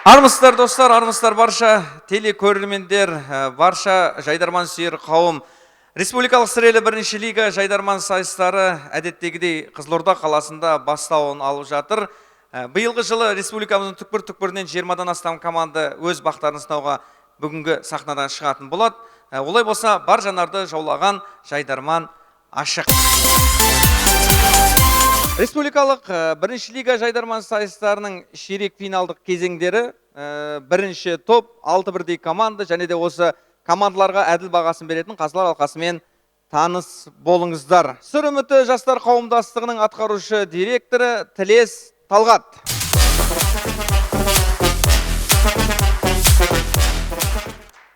Армысыздар, достар, армысыздар барша телекөрермендер, барша жайдарман сүйер қауым. Республикалық Сыр елі бірінші лига жайдарман сайыстары әдеттегідей Қызылорда қаласында бастауын алып жатыр. Биылғы жылы республикамыздың түкпір-түкпірінен 20-дан астам команда өз бақтарын сынауға бүгінгі сахнадан шығатын болады. Олай болса, бар жанарды жаулаған жайдарман ашық. Республикалық бірінші лига жайдарман сайыстарының ширек финалдық кезеңдері, бірінші топ, 6 бірдей команда және де осы командаларға әділ бағасын беретін қазылар алқасымен таныс болыңыздар. Сыр үміті жастар қауымдастығының атқарушы директоры Тілес Талғат.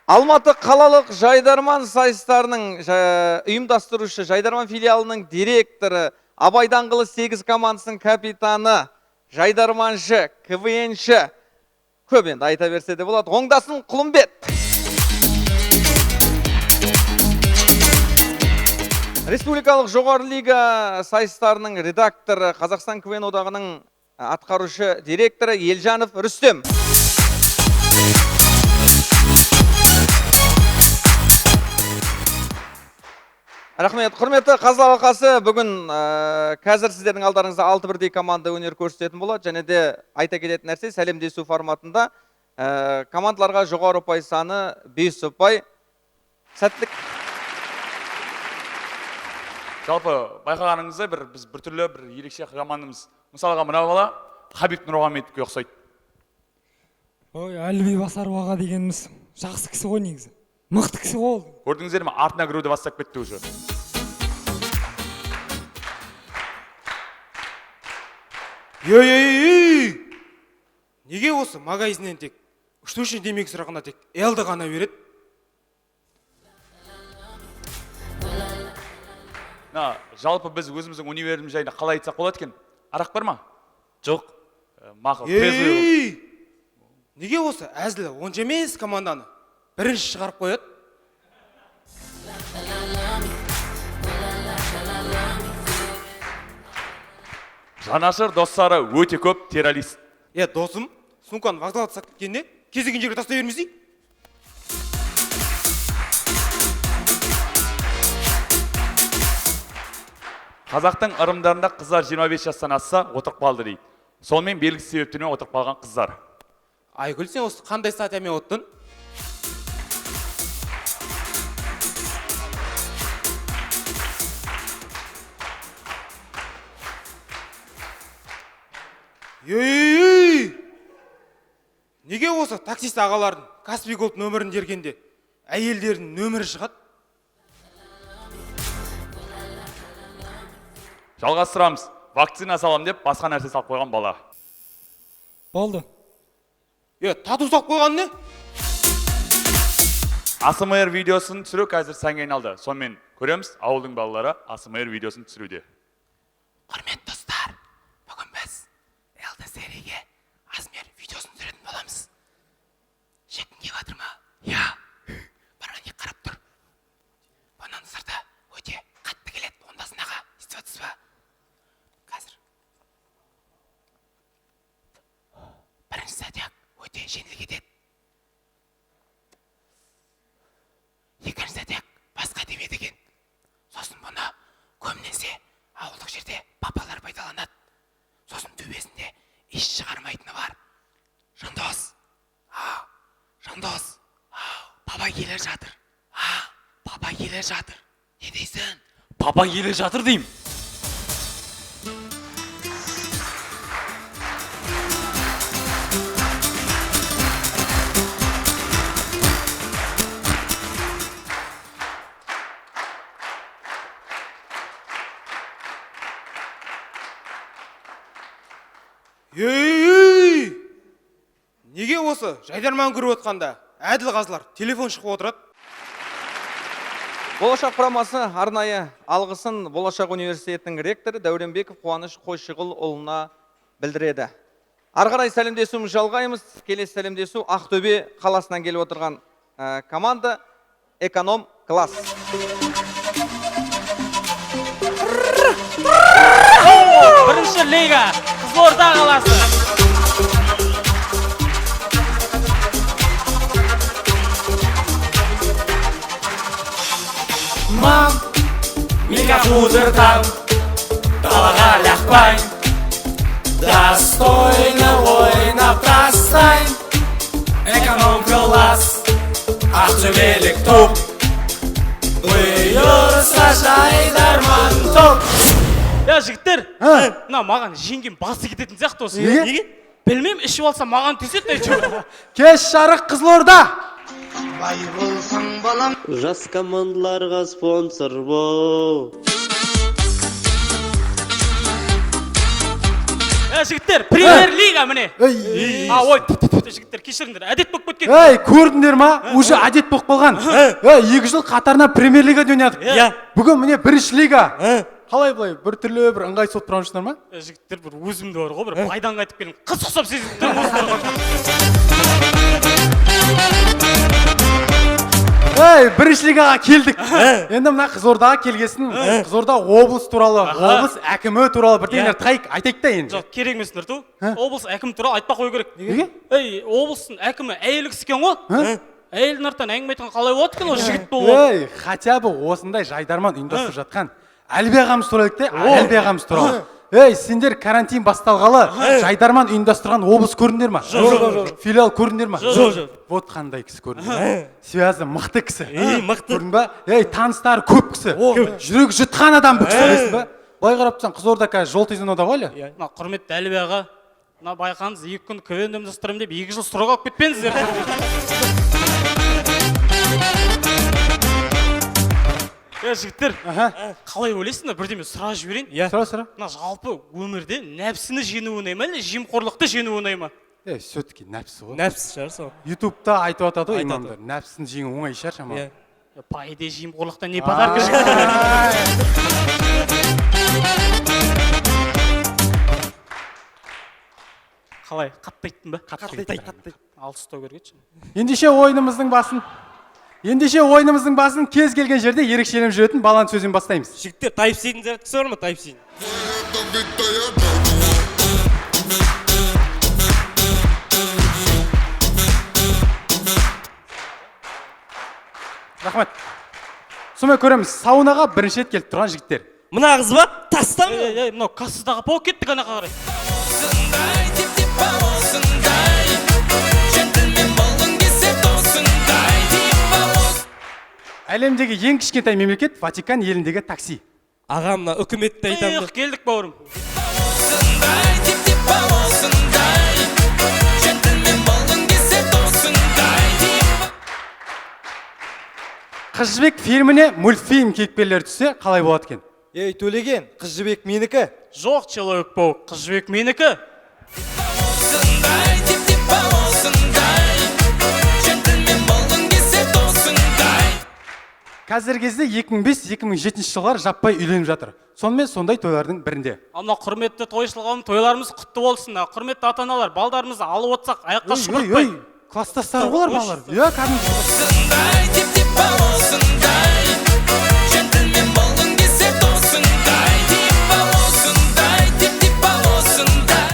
Алматы қалалық жайдарман сайыстарының ұйымдастырушы жайдарман филиалының директоры, Абай даңғылы 8 командасының капитаны, жайдарманшы, КВНші, көп енді айта берсе де болады, Оңдасын Құлымбет. Республикалық жоғары лига сайыстарының редакторы, Қазақстан КВН одағының атқарушы директоры Елжанов Рүстем. Рахмет, құрметті қазылар алқасы, бүгін қазір сіздердің алдарыңызда 6 бірдей команда өнер көрсететін болады. Және де айта кететін нәрсе, сәлемдесу форматында командаларға жоғары ұпай саны 5 ұпай. Сәттілік. Жалпы байқағаныңыздай біз біртүрлі бір ерекше жаманымыз. Мысалға мына бала Хабиб Нұрмағамедовке ұқсайды. Ой, Әліби Басаров аға дегеніміз жақсы кісі ғой негізі. Мықты кісі ғой ол. Көрдіңіздер ме, артына кіруді бастап кетті уже. Ей-ей-ей! Неге осы магазиннен тек штучный темекі сұрағанда тек Л-ді ғана береді? Мына, жалпы біз өзіміздің универіміз жайында қалай айтсақ болады екен? Арақ бар ма? Жоқ. Мақұл, трезвый бол. Ей! Неге осы әзілі онша емес команданы бірінші шығарып қояды? Жанашыр достары өте көп террорист. Е, досым, сумканы вокзалға тастап кеткенде кез келген жерге тастай бермесей? Қазақтың ырымдарында қыздар 25 жастан асса отырып қалды дейді. Сонымен белгісіз себептермен отырып қалған қыздар. Айгүл, сен осы қандай статьямен оттың? Ей-ей-ей! Неге осы таксист ағалардың Каспий Голд нөмірін тергенде әйелдердің нөмірі шығады? Жалғастырамыз. Вакцина салам деп басқа нәрсе салып қойған бала. Болды. Е, тату салып қойған не? АСМР видеосын түсіру қазір сәнге айналды. Сонымен көреміз, ауылдың балалары АСМР видеосын түсіруде. Құрметті достар, бүгін біз ЛД сериге АСМР видеосын түсіретін боламыз. Шеккің келіп жатыр ма? Иә. Барған не қарап тұр. Банан сырты өте қатты келеді. Ондасын аға, естіп жатсыз ба? Қазір. Бірінші сәтек өте жеңіл кетеді. Екінші сәтек басқа тебеді екен. Сосын бұны көбінесе ауылдық жерде папалар пайдаланады. Сосын төбесінде иіс шығармайтыны бар. Жандос, ау, Жандос, ау, папа келе жатыр. А, папа келе жатыр. Не дейсің? Папа келе жатыр деймін. Ей-ей-ей! Неге осы жайдарман көріп отқанда әділ қазылар телефон шығып отырады? Болашақ құрамасы арнайы алғысын Болашақ университетінің ректоры Дәуренбеков Қуаныш Қойшығұлұлына білдіреді. Ары қарай сәлемдесуімізді жалғаймыз. Келесі сәлемдесу Ақтөбе қаласынан келіп отырған команда Эконом класс. Бірінші лига Қызылорда қаласы. Тудыртам, далаға лақпайын, достойно ойнап тастайын. Эконом класс, ақтөбелік топ, бұйырса, Жайдарман топ. Я, жігіттер, мына маған жеңгем басы кететін сияқты осы. Неге? Білмеймін, ішіп алса, маған түседі әйтеуір. Кеш жарық, Қызылорда! Жас командаларға спонсор бол. Е, жігіттер, премьер лига міне. Ей! А, ой, ту, ту, ту, жігіттер, кешіріңдер, әдет болып кеткен. Ей, көрдіңдер ма? Уже әдет болып қалған. Ей, 2 жыл қатарынан премьер лигада ойнадық. Иә. Бүгін міне бірінші лига. Қалай, былай бір түрлі, бір ыңғайсыз болып тұрған жоқсыңдар ма? Е, жігіттер, бір өзімді бар ғой, бір байдан қайтып келген қыз ұқсап сезініп тұрмын осыларға. Ей, бірінші лигаға келдік. Енді мына Қызылордаға келгесін, Қызылорда облыс туралы, облыс әкімі туралы бірдеңелер тайық айтайық та енді. Жоқ, керек емес, Нұрту. Облыс әкімі туралы айтпай қою керек. Неге? Ей, облыстың әкімі әйел кісі екен ғой. Әйелдің артынан әңгіме айтқан қалай болады екен, ол жігіт болып? Ей, хотя бы осындай Жайдарман ұйымдастырып жатқан Әліби ағамыз туралы айтайық та, Әліби ағамыз туралы. Ей, сендер карантин басталғалы Жайдарман ұйымдастырған облыс көрдіңдер ма? Жоқ, жоқ. Филиал көрдіңдер ма? Жоқ, жоқ. Вот қандай кісі, көрдің ба? Связі мықты кісі. Ей, мықты. Көрдің ба? Ей, таныстары көп кісі. Жүрегі жұтқан адам бұл кісі, білесің ба? Былай қарап тұрсаң, Қызылорда қазір желтый зонада ғой әлі. Мына құрметті Әліби аға, мына байқаңыз, 2 күн КВН ұйымдастырамын деп, 2 жыл срок алып кетпеңіздер. Е, жігіттер, қалай ойлайсыңдар, бірдеме сұрап жіберейін. Иә. Сұра, сұра. Мына жалпы өмірде нәпсіні жеңу оңай ма, әлде жемқорлықты жеңу оңай ма? Е, все-таки нәпсі ғой. Нәпсі шығар сол. Ютубта айтып жатады ғой Айтады. имамдар. Нәпсіні жеңу оңай шығар шамалы. Иә. По идее, жемқорлықтан не подарка, жігіттер? Қалай, қатты айттым ба? Қатты. Алты ұстау керек еді. Ендеше ойынымыздың басын кез келген жерде ерекшеленіп жүретін баланың сөзінен бастаймыз. Жігіттер, Type C-дің зарядкасы бар ма, Type C? Рахмет. Сонымен, көреміз, саунаға бірінші рет келіп тұрған жігіттер. Мына қыз ба? Таста. Ей, ей, мынау кассадағы апа болып кеттік ана қарай. Осындай тип типа, осындай джентльмен болғың келсе, досыңдай типа. Әлемдегі ең кішкентай мемлекет Ватикан еліндегі такси. Аға, мына үкіметті айтамын. Эх, келдік, бауырым. Осындай тип типа, осындай джентльмен болғың келсе, досыңдай типа. Қыз Жібек фильміне мультфильм кейіпкерлері түссе, қалай болады екен? Ей, Төлеген, Қыз Жібек менікі. Жоқ, Человек паук, Қыз Жібек менікі. Осындай тип типа, осындай джентльмен болғың келсе, досыңдай. Қазіргі кезде 2005-2007 жылдар жаппай үйленіп жатыр. Сонымен, сондай тойлардың бірінде. Ал мына құрметті тойшыл қауым, тойларымыз құтты болсын. Мына құрметті ата аналар, балдарымызды алып отырсақ, аяққа Ой, ой, шұқыртпай. ой, класстастары ғой олар, балалар. Иә, кәдімгі. Осындай тип типа, осындай джентльмен болғың келсе, досыңдай типа, осындай тип типа, осындай.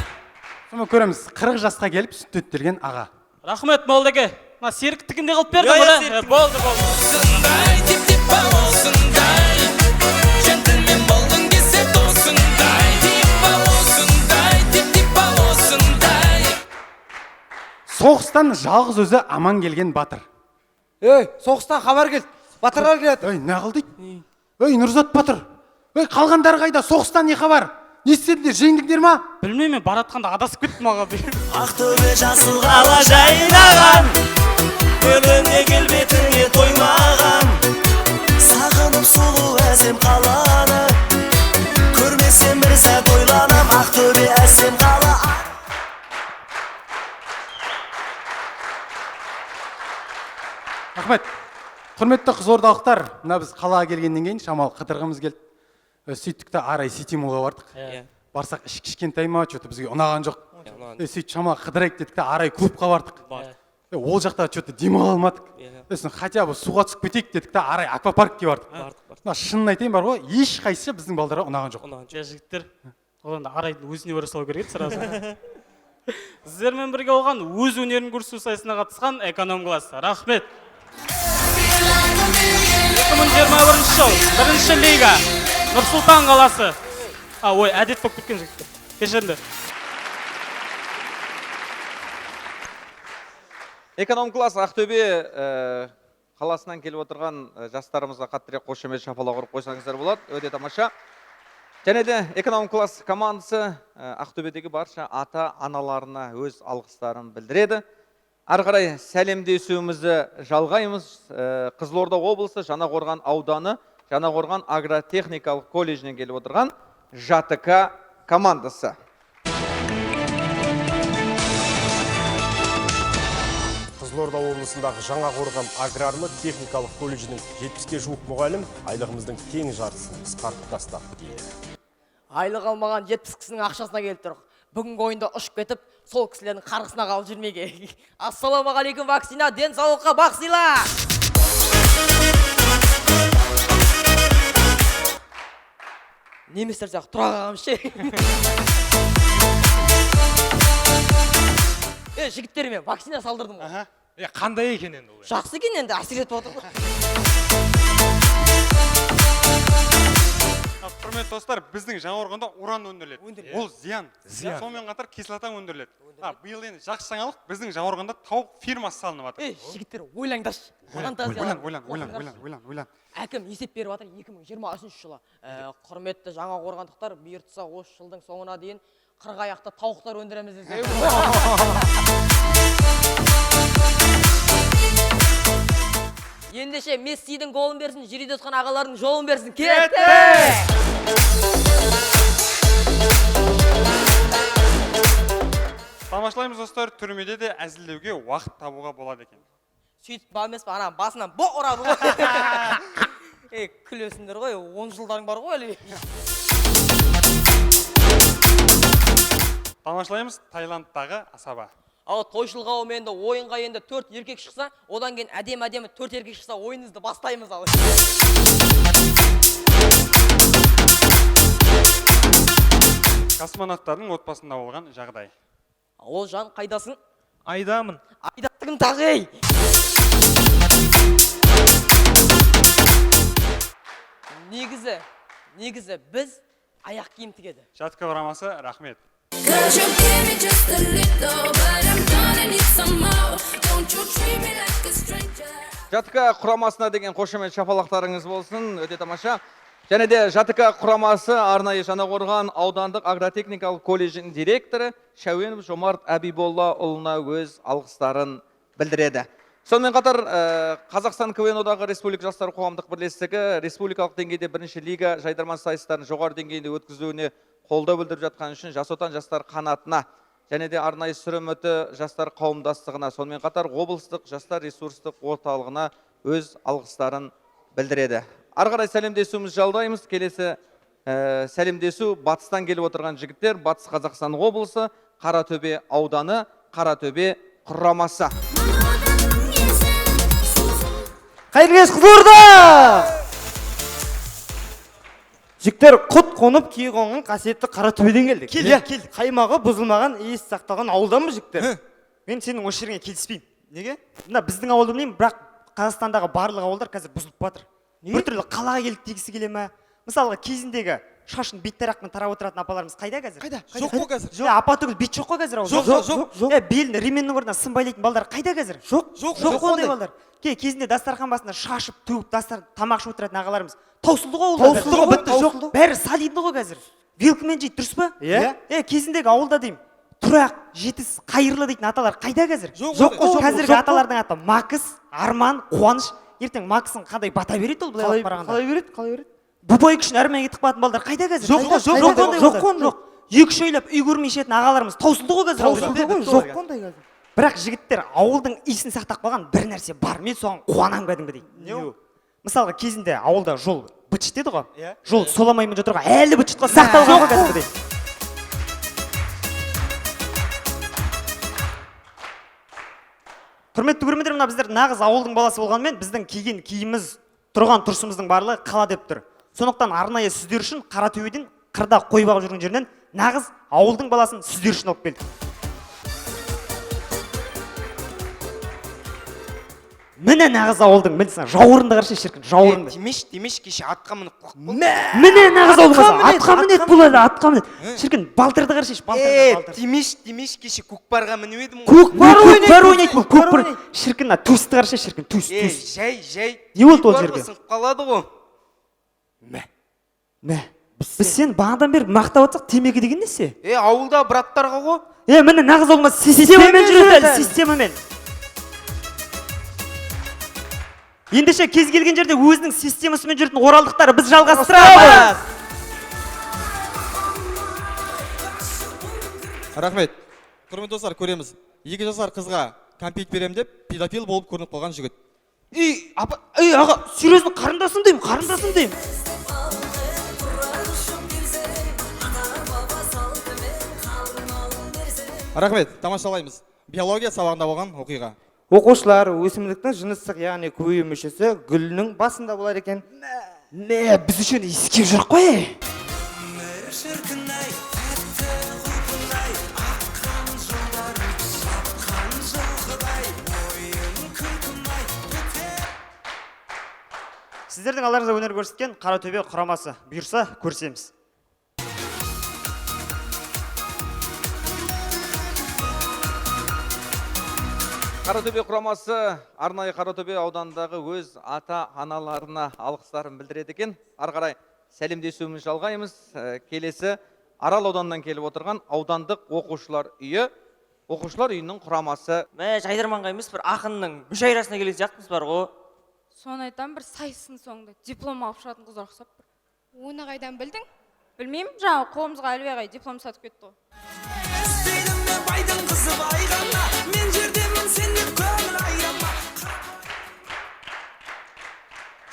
Сонымен, көреміз, 40 жасқа келіп сүндеттелген аға. Рахмет, молдеке. Мына серіктікін де қылып бердің Иә, ғой, иә, да? серіктікі. Болды, болды. Осындай тип типа, осындай джентльмен болғың келсе, досыңдай типа, осындай тип типа, осындай. Соғыстан жалғыз өзі аман келген батыр. Ей, соғыстан хабар келді, батырлар келеді. Ей, не қыл дейді? Ей, Нұрзат батыр. Ей, қалғандары қайда? Соғыстан не хабар? Не істедіңдер? Жеңдіңдер ма? Білмеймін, мен баратқанда адасып кеттім, аға. Ақтөбе, жасыл қала жайнаған, көліңе, келбетіңе тоймаған, сағынып сұлу әсем қаланы, көрмесем бір сәт ойланам. Ақтөбе, әсем қала. Рахмет. Құрметті қызылордалықтар, мына біз қалаға келгеннен кейін шамалы қыдырғымыз келді. Сөйттік та Арай Сити Молға бардық. Иә. Барсақ, іші кішкентай ма, че-то бізге ұнаған жоқ. Ұнаған. Сөйтіп шамалы қыдырайық дедік та Арай клубқа бардық. Бардық. Ол жақта че-то демала алмадық. Иә. Сосын хотя бы суға түсіп кетейік дедік та Арай аквапаркке бардық. Бардық, бардық. Мына шынын айтайын бар ғой, ешқайсысы біздің балдарға ұнаған жоқ. Ұнаған жоқ. Жа, жігіттер, одан да Арайдың өзіне бара салу керек еді сразу. Сіздермен бірге болған өз өнерін көрсету сайысына қатысқан эконом класс, рахмет. 2021 жыл, бірінші лига. Нұр-Сұлтан қаласы. А, ой, әдет болып кеткен жігіттер. Кешіріңдер. Эконом класс Ақтөбе қаласынан келіп отырған жастарымызға қаттырақ қошемет шапалақ ұрып қойсаңыздар болады. Өте тамаша. Және де эконом класс командасы Ақтөбедегі барша ата аналарына өз алғыстарын білдіреді. Ары қарай сәлемдесуімізді жалғаймыз. Қызылорда облысы Жаңақорған ауданы Жаңақорған агротехникалық колледжінен келіп отырған ЖАТК командасы. Қызылорда облысындағы Жаңақорған аграрлы техникалық колледжінің 70-ке жуық мұғалім айлығымыздың тең жартысын қысқартып тастады дейді. Айлық алмаған 70 кісінің ақшасына келіп тұрық. Бүгінгі ойында ұшып кетіп, сол кісілердің қарғысына қалып жүрмеге. Ассалаумағалейкум, вакцина денсаулыққа бақ сыйла! Немістер сияқты тұра қалғанмын ше. Е, жігіттер, мен вакцина салдырдым ғой. Е, қандай екен енді ол? Жақсы екен енді, әсер етіп отыр ғой. Құрметті достар, біздің Жаңақорғанда уран өндіріледі. Ол зиян. Зиян. Сонымен қатар кислота өндіріледі. Биыл енді жақсы жаңалық, біздің Жаңақорғанда тауық фирмасы салынып жатыр. Ей, жігіттер, ойлаңдаршы. Фантазия. Ойлан, ойлан, ойлан, ойлан, ойлан, ойлан. Әкім есеп беріп жатыр 2023 жылы. Құрметті жаңақорғандықтар, бұйыртса осы жылдың соңына дейін 40 аяқты тауықтар өндіреміз десе. Ендеше Мессидің голын берсін, жерде отқан ағалардың жолын берсін. Кеттік! Тамашалаймыз достар, түрмеде де әзілдеуге уақыт табуға болады екен. Сөйтіп ба емес па, ана басынан боқ ұрады ғой. Ей, күлесіңдер ғой, 10 жылдарың бар ғой әлі. Тамашалаймыз Таиландтағы асаба. Ал тойшыл қауым енді ойынға енді 4 еркек шықса, одан кейін әдемі-әдемі 4 еркек шықса, ойынымызды бастаймыз ал. Космонавттардың отбасында болған жағдай. Ол жан қайдасың? Айдамын. Айдаттығын тағы ей. Негізі біз аяқ киім тігеді. Жатқы құрамасы, рахмет. ЖАТК құрамасына деген қошемет шапалақтарыңыз болсын, өте тамаша. Және де ЖАТК құрамасы арнайы Жаңақорған аудандық агротехникалық колледжінің директоры Шәуенов Жомарт Әбиболлаұлына өз алғыстарын білдіреді. Сонымен қатар Қазақстан КВН одағы Республика жастар қоғамдық бірлестігі республикалық деңгейде бірінші лига жайдарман сайыстарын жоғары деңгейде өткізуіне қолдау білдіріп жатқан үшін Жас Отан жастар қанатына және де арнайы Сыр үміті жастар қауымдастығына, сонымен қатар облыстық жастар ресурстық орталығына өз алғыстарын білдіреді. Ары қарай сәлемдесуімізді жалғаймыз. Келесі сәлемдесу батыстан келіп отырған жігіттер, Батыс Қазақстан облысы, Қаратөбе ауданы, Қаратөбе құрамасы. Қайырлы кеш, Қызылорда! Жігіттер, құт қонып, кие қонған қасиетті Қаратөбеден келдік. Келдік, келдік. Қаймағы бұзылмаған, иіс сақталған ауылданбыз жігіттер. Мен сенің осы жеріңе келіспеймін. Неге? Мына біздің ауылды білмеймін, бірақ Қазақстандағы барлық ауылдар қазір бұзылып жатыр. Біртүрлі қалаға келдік дегісі келе ме? Мысалға, кезіндегі шашын бет тарақпен тарап отыратын апаларымыз қайда қазір? Қайда? Жоқ қой қазір. Жоқ. Апа түгіл бет жоқ қой қазір ауылда. Жоқ, жоқ, жоқ. Белін ременнің орнына сын байлайтын балдар қайда қазір? Жоқ, жоқ, жоқ ондай балдар. Кезінде дастархан басында шашып, төгіп, тамақ ішіп отыратын ағаларымыз таусылды ғой ауылда. Таусылды ғой, бітті, таусылды. жоқ. Бәрі солидный ғой қазір. Вилкамен жейді, дұрыс па? Иә. Кезіндегі ауылда деймін, тұрақ, жетіс, қайырлы дейтін аталар қайда қазір? Жоқ, жоқ қой, жоқ, Қазіргі жоқ қой. аталардың аты Макс, Арман, Қуаныш. Ертең Максың қандай бата береді ол былай алып қарағанда? Қалай береді, қалай береді? Бубай күшін әрмен кетіп қалатын балдар қайда қазір? Жоқ қой, жоқ Жоқ қой, ондай жоқ балдар. қой ондай. Жоқ. Екі-үш айлап үй көрмей ішетін ағаларымыз таусылды ғой қазір. Таусылды ғой, жоқ қой ондай қазір. Бірақ жігіттер, ауылдың иісін сақтап қалған бір нәрсе бар. Мен соған қуанамын кәдімгідей. Не ол? Мысалға, кезінде ауылда жол быт-шыт еді ғой. Иә. Жол соламаймен жатыр ғой, әлі быт-шыт қой, сақталған ғой кәдімгідей. Құрметті көрермендер, мына біздер нағыз ауылдың баласы болғанымен біздің киген киіміміз, тұрған тұрысымыздың барлығы қала деп тұр. Сондықтан арнайы сіздер үшін Қаратөбеден қырда қой бағып жүрген жерінен нағыз ауылдың баласын сіздер үшін алып келдік. Міне нағыз ауылдың, міне жауырынды қарашы, шіркін, жауырынды. Тимеш, тимеш, кеше атқа мініп құлап қалдым. Міне нағыз ауылдың баласы, атқа мінеді бұл әлі, атқа мінеді. Шіркін, балтырды қарашы, балтырды, балтырды. Тимеш, тимеш, кеше көкпарға мініп едім ғой. Көкпар ойнайды, ойнайды бұл, көкпар. Шіркін, мына төсті қарашы, шіркін, төс, төс. Жай, жай. Не болды ол жерге? Сынып қалады ғой. Мә. Біз сен бағанадан бері мақтап отырсақ, темекі деген несі? Ауылда браттарға ғой. Міне нағыз ауылдың баласы системамен жүреді әлі, системамен. Ендеше кез келген жерде өзінің системасымен жүретін оралдықтар біз жалғастырамыз. Рахмет. Құрметті достар, көреміз. 2 жасар қызға кәмпит берем деп педофил болып көрініп қалған жігіт. Ей, апа, ей, аға, серьезно, қарындасым деймін, қарындасым деймін. Рахмет, тамашалаймыз. Биология сабағында болған оқиға. Оқушылар, өсімдіктің жыныстық, яғни көбею мүшесі гүлінің басында болар екен. Мә, біз үшін иіскеп жүр қой. Сіздердің алдарыңызда өнер көрсеткен Қаратөбе құрамасы. Бұйырса, көрсеміз. Қаратөбе құрамасы арнайы Қаратөбе ауданындағы өз ата-аналарына алғыстарын білдіреді екен. Ары қарай сәлемдесуімізді жалғаймыз. Келесі Арал ауданынан келіп отырған аудандық оқушылар үйі. Оқушылар үйінің құрамасы. Мә, жайдарманға емес, бір ақынның мүшәйрасына келген сияқтымыз бар ғой. Соны айтам, бір сайыстың соңында диплом алып шығатын қыздар ұқсап бір. Оны қайдан білдің? Білмеймін, жаңа қолымызға Әлібек ағай диплом сатып кетті ғой. Байдың қызы байғана, мен жердемін сен деп көңіл айырма.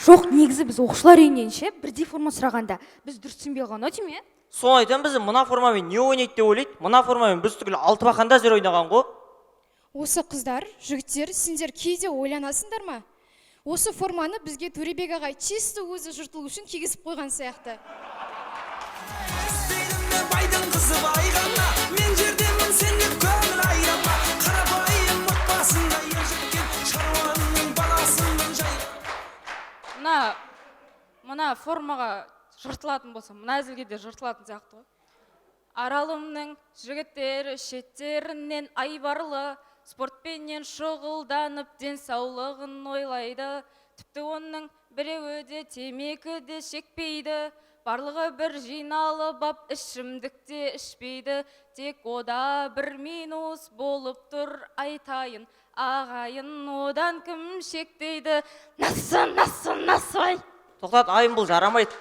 Жоқ, негізі біз оқушылар үйінен ше бірдей форма сұрағанда біз дұрыс түсінбей қалған ау деймін, иә? Соны айтамын, біз мына формамен не ойнайды деп ойлайды, мына формамен біз түгіл алтыбақанда әзер ойнаған ғой. Осы қыздар, жігіттер, сендер кейде ойланасыңдар ма? Осы форманы бізге Төребек ағай чисто өзі жыртылу үшін кигізіп қойған сияқты. Байдың қызы байғана, мен жердемін сен деп көңіл айырма. Қарапайым отбасында ер жеткен шаруаның баласымын жай. Мына формаға жыртылатын болса, мына әзілге де жыртылатын сияқты ғой. Аралымның жігіттері шеттерінен айбарлы, спортпенен шұғылданып денсаулығын ойлайды. Тіпті оның біреуі де темекі де шекпейді. Барлығы бір жиналып ап ішімдік те ішпейді. Тек ода бір минус болып тұр айтайын, ағайын одан кім шектейді. Насы, насы, насыбай. Тоқтат, айым, бұл жарамайды.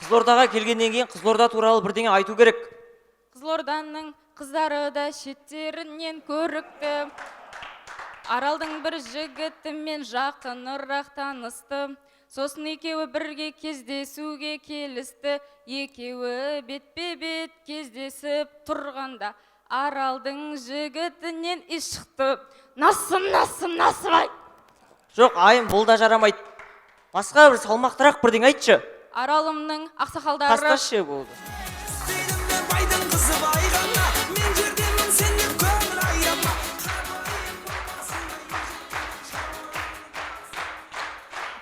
Қызылордаға келгеннен кейін Қызылорда туралы бірдеңе айту керек. Қызылорданың қыздары да шеттерінен көрікті. Аралдың бір жігітімен жақынырақ танысты. Сосын екеуі бірге кездесуге келісті. Екеуі бетпе-бет кездесіп тұрғанда Аралдың жігітінен ис шықты. Насы, насы, насыбай. Жоқ, айым, бұл да жарамайды. Басқа бір салмақтырақ бірдеңе айтшы. Аралымның ақсақалдары. Тасташы болды. Байдың қызы байғана, мен жердемін сен деп көңіл айырма.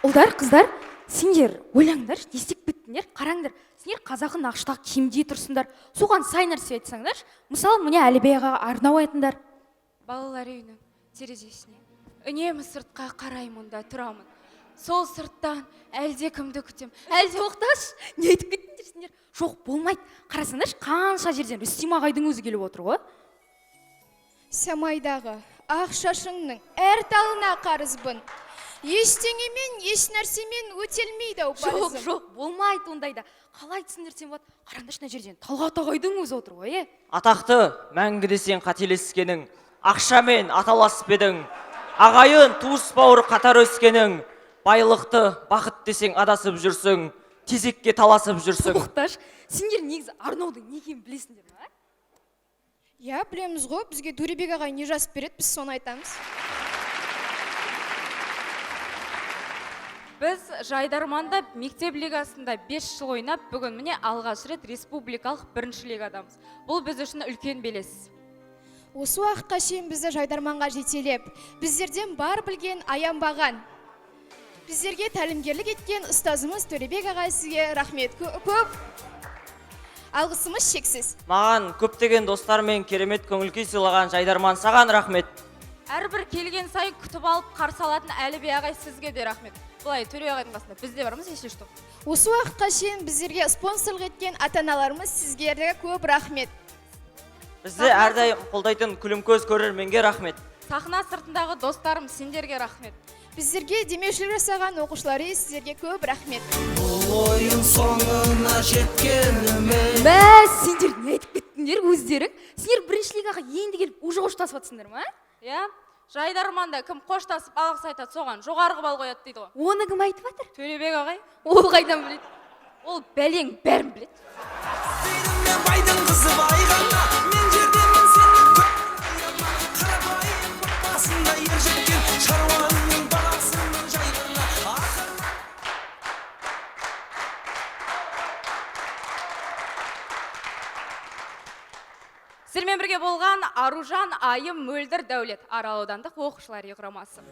Ұлдар, қыздар, сендер ойлаңдаршы, не істеп кеттіңдер, қараңдар. Сендер қазақы нақыштағы киімде тұрсыңдар. Соған сай нәрсе айтсаңдаршы. Мысалы, міне Әлібек ағаға арнау айтыңдар. Балалар үйінің терезесіне үнемі сыртқа қараймын да тұрамын. Сол сырттан әлде кімді күтем. Әлде тоқташы, не айтып кеттіңдер сендер? Жоқ, болмайды. Қарасаңдаршы, қанша жерден Рүстем ағайдың өзі келіп отыр ғой. Самайдағы ақ шашыңның әр талына қарызбын. Ештеңемен, еш нәрсемен өтелмейді ау парызым. Жоқ, жоқ, болмайды ондайда. Қалай түсіндірсем болады? Қараңдаршы, мына жерден Талғат ағайдың өзі отыр ғой, е? Атақты, мәңгі десең қателескенің, ақшамен аталасып едің, ағайын, туыс бауыр қатар өскенің, байлықты бақыт десең адасып жүрсің, тезекке таласып жүрсің. Тоқташы, сендер негізі арнаудың не екенін білесіңдер ме? Иә, білеміз ғой, бізге Төребек ағай не жазып береді, біз соны айтамыз. Біз Жайдарманда мектеп лигасында 5 жыл ойнап, бүгін міне алғаш рет республикалық бірінші лигадамыз. Бұл біз үшін үлкен белес. Осы уақытқа шейін бізді жайдарманға жетелеп, біздерден бар білген аянбаған, біздерге тәлімгерлік еткен ұстазымыз Төребек ағай, сізге рахмет көп, алғысымыз шексіз. Маған көптеген достармен керемет көңіл күй сыйлаған жайдарман, саған рахмет. Әрбір келген сайын күтіп алып қарсы алатын Әліби ағай, сізге де рахмет. Былай Төре ағайдың қасында біз де бармыз, если что. Осы уақытқа шейін біздерге спонсорлық еткен ата-аналарымыз, сізге де көп рахмет. Бізді әрдайым қолдайтын күлімкөз көрерменге рахмет. Сахна сыртындағы достарым, сендерге рахмет. Біздерге демеушілік жасаған оқушылар, сіздерге көп рахмет. Бұл ойын соңына жеткенімен. Мә, сендер не айтып кеттіңдер өздерің? Сендер бірінші лигаға енді келіп уже қоштасып жатсыңдар ма? Иә, жайдарманда кім қоштасып алғыс айтады, соған жоғарғы балл қояды дейді ғой. Оны кім айтып жатыр? Төребек ағай. Ол қайдан біледі? Ол бәлең бәрін біледі. Байдың қызы бай ғана, мен жердемін сені көңіл аяма. Қарапайым отбасында ер жеткен шаруаның баласымын жай ғана. Сіздермен бірге болған Аружан, Айым, Мөлдір, Дәулет, Арал аудандық оқушылар үйі құрамасы.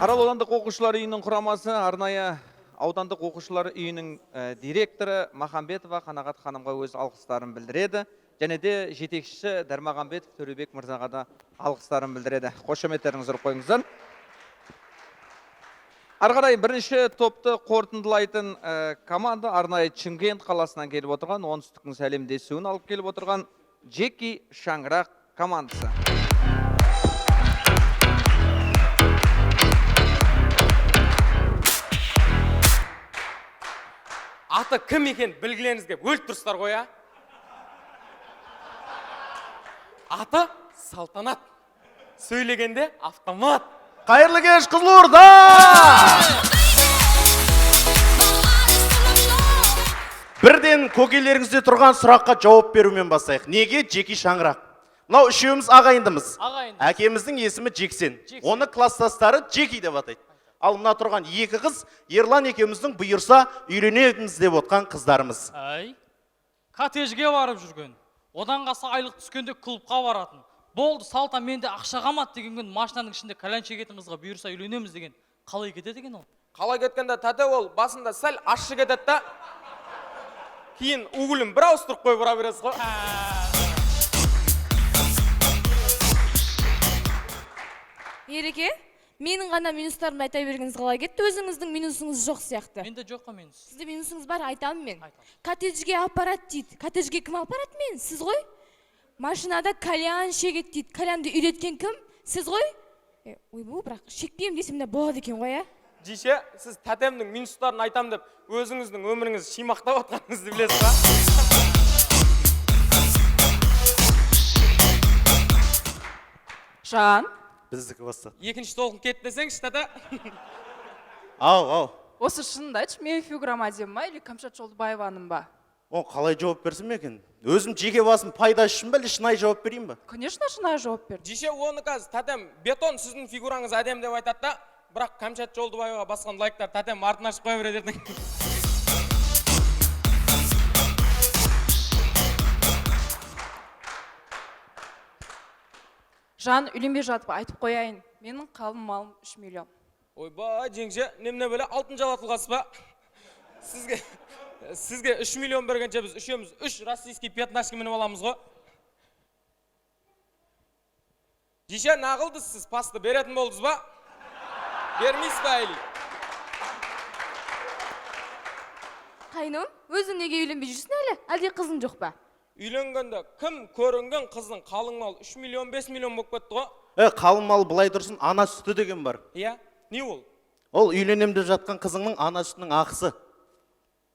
Арал аудандық оқушылар үйінің құрамасы арнайы аудандық оқушылар үйінің директоры Махамбетова Қанағат ханымға өз алғыстарын білдіреді. Және де жетекшісі Дәрмағамбетов Төребек мырзаға да алғыстарын білдіреді. Қошеметтеріңізді ұрып қойыңыздар. Ары қарай бірінші топты қорытындылайтын команда арнайы Шымкент қаласынан келіп отырған, оңтүстіктің сәлемдесуін алып келіп отырған Джеки Шаңырақ командасы. Аты кім екен білгілеріңіз келіп өліп тұрсыздар ғой, а? Аты Салтанат. Сөйлегенде автомат. Қайырлы кеш, Қызылорда! Бірден көкелеріңізде тұрған сұраққа жауап берумен бастайық. Неге Джеки Шаңырақ? Мынау үшеуміз ағайындымыз. Ағайындымыз. Әкеміздің есімі Джексен. Оны класстастары Джеки деп атайды. Ал мына тұрған екі қыз Ерлан екеуміздің бұйырса үйленеміз деп отқан қыздарымыз. Әй, коттеджге барып жүрген. Одан қалса айлық түскенде клубқа баратын. Болды, Салтан менде ақша қалмады деген күн машинаның ішінде кальян шегетін қызға бұйырса үйленеміз деген. Қалай кетеді екен ол? Қалай кеткенде тәте ол басында сәл ащы кетеді да, кейін угілін бір ауыстырып қойып ұра бересіз ғой. Ереке, менің ғана минустарымды айта бергіңіз қалай кетті? Өзіңіздің минусыңыз жоқ сияқты. Менде жоқ қой минус. Сізде минусыңыз бар, айтамын мен. Коттеджге апарады дейді. Коттеджге кім апарады мен? Сіз ғой. Машинада кальян шегеді дейді. Кальянды үйреткен кім? Сіз ғой. Ойбу, бірақ шекпеймін десем де болады екен ғой, ә? Жише, сіз тәтемнің минустарын айтам деп өзіңіздің өміріңізді шимақтап отқаныңызды білесіз ба? Жан. Біздікі бастады. Екінші толқын кетті десеңші, тәте. Ау, ау. Осы шынында айтшы, менің фигурам әдемі ма или Камшат Жолдыбаеваның ба? О, қалай жауап берсем екен? Өзім жеке басым пайда үшін бе, әлде шынайы жауап берейін ба? Конечно, шынайы жауап бер. Жише, оны қазір тәтем бетон сіздің фигураңыз әдемі деп айтады да, бірақ Камшат Жолдыбаеваға басқан лайктар тәтем артын ашып қоя береді ертең. Жан, үйленбей жатып айтып қояйын, менің қалың малым 3 миллион. Ойбай, жеңше, немене бөле алтын жалатылғансыз ба? Сізге 3 миллион бергенше біз үшеуміз 3 российский пятнашка мініп аламыз ғой. Жише, нағылдыз сіз пасты беретін болдыңыз ба? Бермейсіз ба, Әйли? Қайным, өзің неге үйленбей жүрсің әлі? Әлде қызың жоқ па? Үйленгенде кім көрінген қыздың қалың мал 3 миллион, 5 миллион болып кетті ғой. Қалың мал былай тұрсын, ана сүті деген бар. Иә, не ол? Ол үйленем деп жатқан қызыңның ана сүтінің ақысы.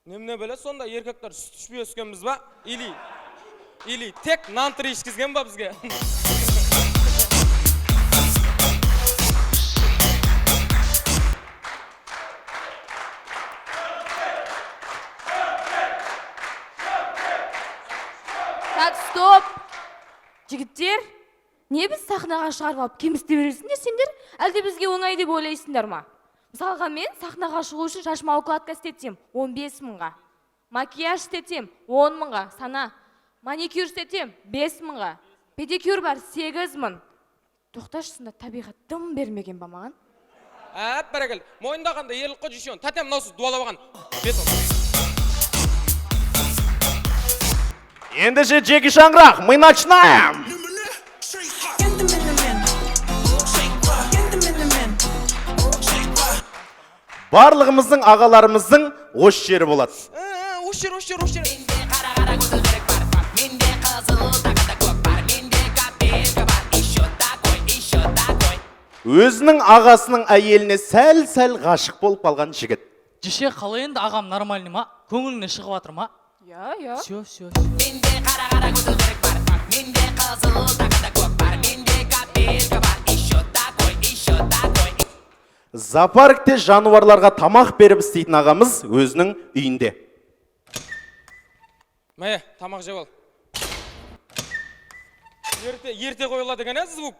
Немене біле, сонда еркектер сүт ішпей өскенбіз ба? Или тек нан тірі ішкізген ба бізге? Так, стоп! Жігіттер, не біз сахнаға шығарып алып кемсіте бересіңдер сендер? Әлде бізге оңай деп ойлайсыңдар ма? Мысалға мен сахнаға шығу үшін шашыма укладка істетсем 15 мыңға. Макияж істетем 10 мыңға, сана. Маникюр істетем 5 мыңға. Педикюр бар 8 мың. Тоқташы, сонда табиғат дым бермеген ба маған? Әп, бәрекелді. Мойындағанда ерлік қой, Жишон. Тәтем, мынау сіз дуалап алған бетон. Ендеше, жеке шаңырақ, мы начинаем! Барлығымыздың ағаларымыздың осы жері болады. Осы жер, осы жер, осы жер. Өзінің ағасының әйеліне сәл-сәл ғашық болып қалған жігіт. Жеше, қалай енді, ағам нормальный ма? Көңіліңнен шығып жатыр ма? Иә, иә. Все, все. Зоопаркте жануарларға тамақ беріп істейтін ағамыз өзінің үйінде. Мә, тамақ жеп ал. Ерте, ерте қойылады екен, ә, звук.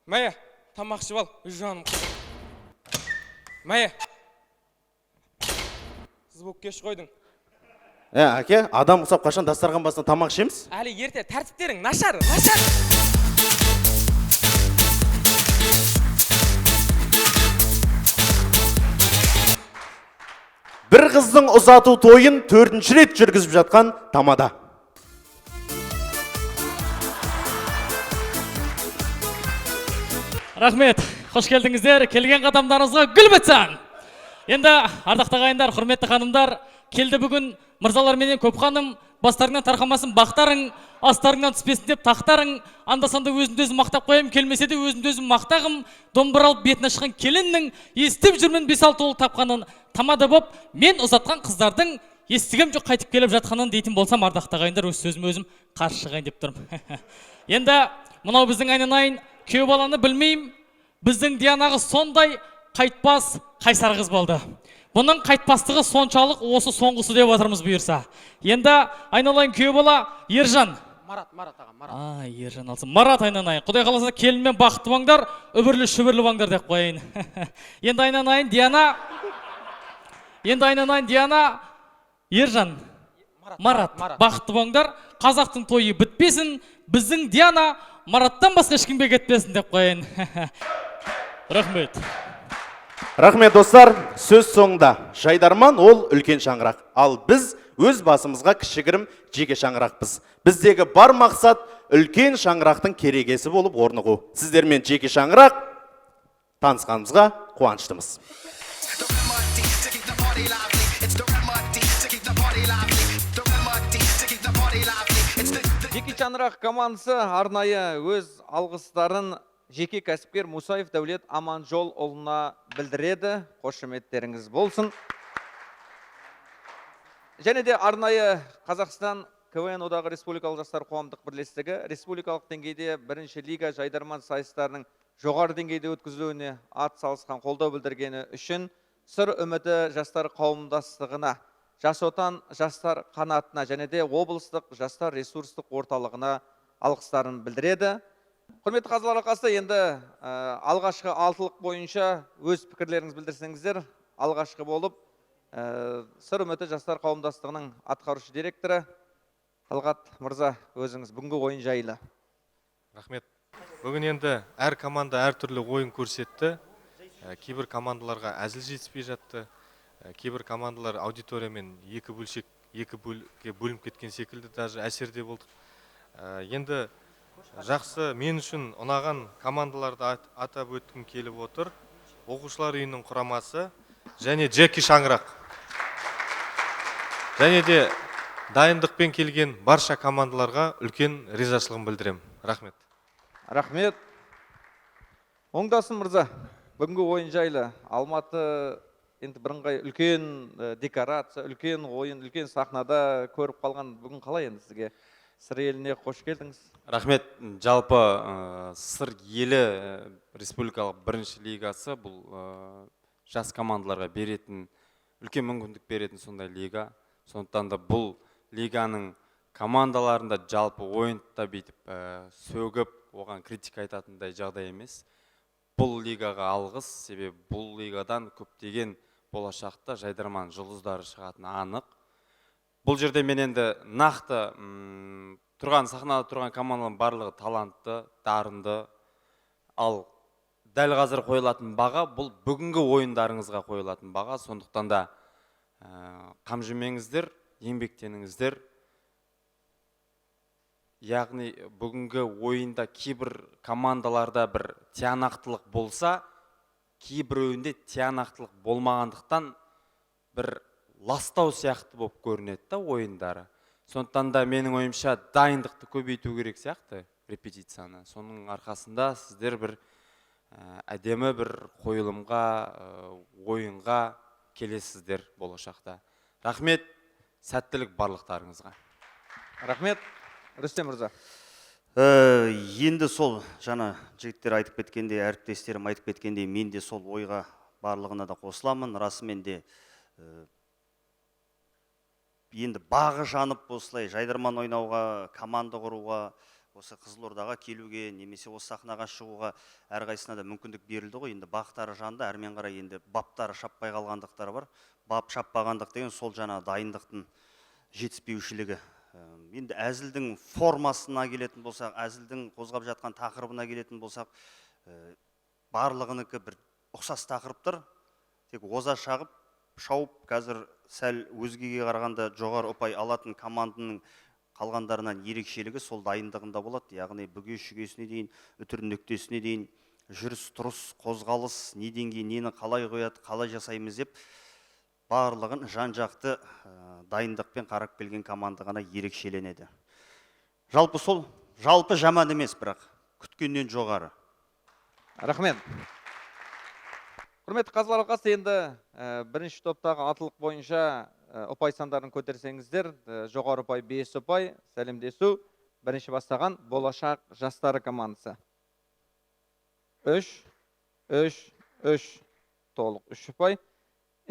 Мә, тамақ жеп ал, жаным. Мә. Звук кеш қойдың. Ә, әке, адам ұқсап қашан дастархан басында тамақ ішеміз? Әлі ерте, тәртіптерің нашар, нашар. Бір қыздың ұзату тойын төртінші рет жүргізіп жатқан тамада. Рахмет, қош келдіңіздер. Келген қадамдарыңызға гүл бітсін. Енді ардақты ағайындар, құрметті ханымдар, келді бүгін мырзалар менен көп ханым, бастарыңнан тарқамасын бақтарың, астарыңнан түспесін деп тақтарың, анда-санда өзімді өзім мақтап қоямын, келмесе де өзімді өзім мақтағым, домбыра алып бетіне шыққан келіннің, естіп жүрмін 5-6 ұл тапқанын, тамада боп, мен ұзатқан қыздардың естігем жоқ қайтып келіп жатқанын дейтін болсам, ардақты ағайындар, өз сөзіме өзім қарсы шығайын деп тұрмын. Енді мынау біздің айналайын күйеу баланы білмеймін, біздің Дианағы сондай қайтпас қайсар қыз болды. Бұның қайтпастығы соншалық осы соңғысы деп отырмыз бұйырса. Енді айналайын күйеу бала Ержан. Марат, Марат аға, Марат. А, Ержан алсын. Марат айналайын. Құдай қаласа келінмен бақытты болыңдар, үбірлі шүбірлі болыңдар деп қояйын. Енді айналайын Диана. Енді айналайын Диана. Ержан. Марат. Бақытты болыңдар. Қазақтың тойы бітпесін. Біздің Диана Мараттан басқа ешкімге кетпесін деп қояйын. Рахмет. Рахмет, достар. Сөз соңында жайдарман ол үлкен шаңырақ. Ал біз өз басымызға кішігірім жеке шаңырақпыз. Біздегі бар мақсат үлкен шаңырақтың керегесі болып орнығу. Сіздермен жеке шаңырақ танысқанымызға қуаныштымыз. Жеке шаңырақ командасы арнайы өз алғыстарын жеке кәсіпкер Мусаев Дәулет Аманжолұлына білдіреді. Қошеметтеріңіз болсын. Және де арнайы Қазақстан КВН одағы Республикалық жастар қоғамдық бірлестігі республикалық деңгейде бірінші лига жайдарман сайыстарының жоғары деңгейде өткізілуіне ат салысқан қолдау білдіргені үшін Сыр үміті жастар қауымдастығына, Жас Отан жастар қанатына және де облыстық жастар ресурстық орталығына алғыстарын білдіреді. Құрметті қазылар алқасы, енді алғашқы алтылық бойынша өз пікірлеріңізді білдірсеңіздер, алғашқы болып Сыр үміті жастар қауымдастығының атқарушы директоры Талғат мырза, өзіңіз бүгінгі ойын жайлы. Рахмет. Бүгін енді әр команда әртүрлі ойын көрсетті. Кейбір командаларға әзіл жетіспей жатты. Кейбір командалар аудиториямен екі бөлшек, екі бөлікке бөлініп кеткен секілді даже әсерде болдық. Енді жақсы, мен үшін ұнаған командаларды атап өткім келіп отыр. Оқушылар үйінің құрамасы және Джеки Шаңырақ. Және де дайындықпен келген барша командаларға үлкен ризашылығын білдіремін. Рахмет. Рахмет. Оңдасын мырза, бүгінгі ойын жайлы. Алматы енді бірыңғай үлкен декорация, үлкен ойын, үлкен сахнада көріп қалған бүгін қалай енді сізге? Сыр еліне қош келдіңіз. Рахмет. Жалпы Сыр елі республикалық бірінші лигасы бұл жас командаларға беретін, үлкен мүмкіндік беретін сондай лига. Сондықтан да бұл лиганың командаларында жалпы ойында бүйтіп сөгіп, оған критика айтатындай жағдай емес. Бұл лигаға алғыс, себебі бұл лигадан көптеген болашақта жайдарман жұлдыздары шығатыны анық. Бұл жерде мен енді нақты тұрған сахнада тұрған командалардың барлығы талантты, дарынды. Ал дәл қазір қойылатын баға бұл бүгінгі ойындарыңызға қойылатын баға. Сондықтан да қам жемеңіздер, еңбектеніңіздер. Яғни бүгінгі ойында кейбір командаларда бір тиянақтылық болса, кейбіреуінде тиянақтылық болмағандықтан бір ластау сияқты болып көрінеді да ойындары. Сондықтан да менің ойымша дайындықты көбейту керек сияқты, репетицияны. Соның арқасында сіздер бір әдемі бір қойылымға, ойынға келесіздер болашақта. Рахмет, сәттілік барлықтарыңызға. Рахмет, Рүстем мырза. Енді сол жаңа жігіттер айтып кеткендей, әріптестерім айтып кеткендей, мен де сол ойға барлығына да қосыламын. Расымен де енді бағы жанып осылай жайдарман ойнауға, команда құруға, осы Қызылордаға келуге немесе осы сахнаға шығуға әрқайсысына да мүмкіндік берілді ғой. Енді бақтары жанды, әрмен қарай енді баптары шаппай қалғандықтары бар. Бап шаппағандық деген сол жаңа дайындықтың жетіспеушілігі. Енді әзілдің формасына келетін болсақ, әзілдің қозғап жатқан тақырыбына келетін болсақ, барлығынікі бір ұқсас тақырыптар. Тек оза шағып, шауып, қазір сәл өзгеге қарағанда жоғары ұпай алатын команданың қалғандарынан ерекшелігі сол дайындығында болады. Яғни бүге шүгесіне дейін, үтір нүктесіне дейін, жүріс тұрыс, қозғалыс, неден кейін нені қалай қояды, қалай жасаймыз деп барлығын жан-жақты дайындықпен қарап келген команда ғана ерекшеленеді. Жалпы сол, жалпы жаман емес, бірақ күткеннен жоғары. Рахмет. Құрметті қазылар алқасы, енді бірінші топтағы алтылық бойынша ұпай сандарын көтерсеңіздер, жоғары ұпай 5 ұпай, сәлемдесу бірінші бастаған Болашақ жастары командасы. 3, 3, 3, толық 3 ұпай.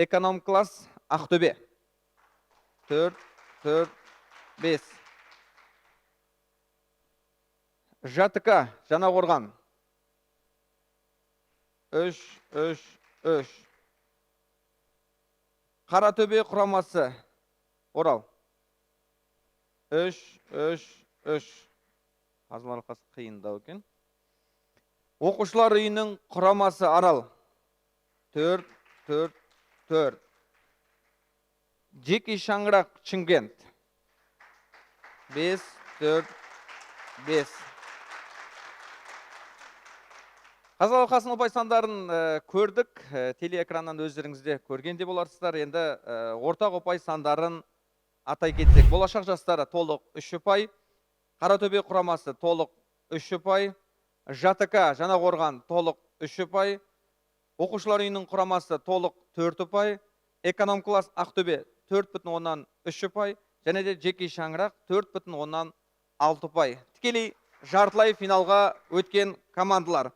Эконом класс Ақтөбе. 4, 4, 5. ЖТК Жаңақорған. 3, 3, 3. Қаратөбе құрамасы Орал. 3, 3, 3. Қазылар алқасы қиындау екен. Оқушылар үйінің құрамасы Арал. 4, 4, 4. Жеке шаңырақ Шымкент. 5, 4, 5. Қазылар алқасының ұпай сандарын көрдік. Телеэкраннан өздеріңізде көрген де боларсыздар. Енді ортақ ұпай сандарын атай кетсек. Болашақ жастары толық 3 ұпай, Қаратөбе құрамасы толық 3 ұпай, ЖТК Жаңақорған толық 3 ұпай, Оқушылар үйінің құрамасы толық 4 ұпай, Эконом класс Ақтөбе 4,3 ұпай, және де жеке шаңырақ 4,6 ұпай. Тікелей жартылай финалға өткен командалар.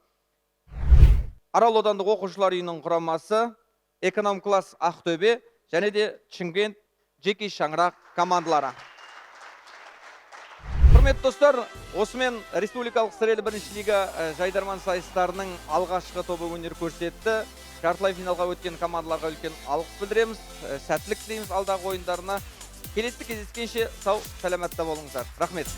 Арал аудандық оқушылар үйінің құрамасы, Эконом класс Ақтөбе және де Шымкент жеке шаңырақ командалары. Құрметті достар, осымен республикалық Сыр елі бірінші лига жайдарман сайыстарының алғашқы тобы өнер көрсетті. Жартылай финалға өткен командаларға үлкен алғыс білдіреміз, сәттілік тілейміз алдағы ойындарына. Келесі кездескенше сау саламатта болыңыздар. Рахмет.